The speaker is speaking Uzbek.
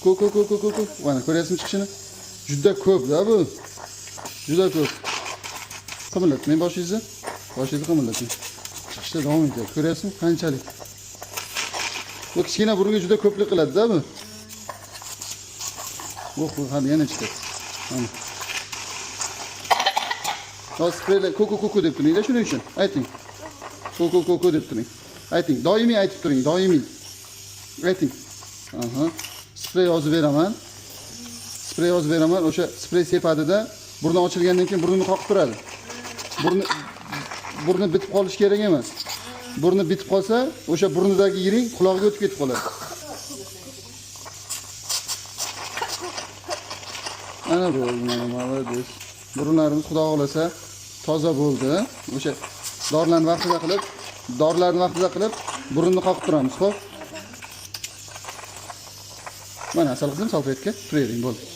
Ko ko ko ko ko ko. Mana ko'ryapsizmi chiqishini? Juda ko'p-da bu. Juda ko'p. Qimirlatmang boshingizni. Boshingizni qimirlatmang. Chiqishda davom etadi. Ko'ryapsizmi qanchalik? Bu kichkina burunga juda ko'plik qiladi-da bu. Oh, hali yana chiqadi. Mana. Hozir spreylar ko ko ko ko deb turing-da shuning uchun. Ayting. Ko ko ko ko deb turing. Ayting, doimiy aytib turing, doimiy. Ayting. Aha. Sprey yozib beraman. Sprey yozib beraman. O'sha sprey sepadida burni ochilgandan keyin burnini qoqib turadi. Burni bitib qolishi kerak emas. Burni bitib qolsa, o'sha burnidagi yiring qulog'iga o'tib ketib qoladi. Ana bo'ldi, mana молодец. Burunlarimiz xudo xohlasa toza bo'ldi. O'sha dorilarni vaqtida qilib, dorilarni vaqtida qilib burunni qoqib turamiz, xo'p? Mana asal qizim salfetka turavering, bo'ldi.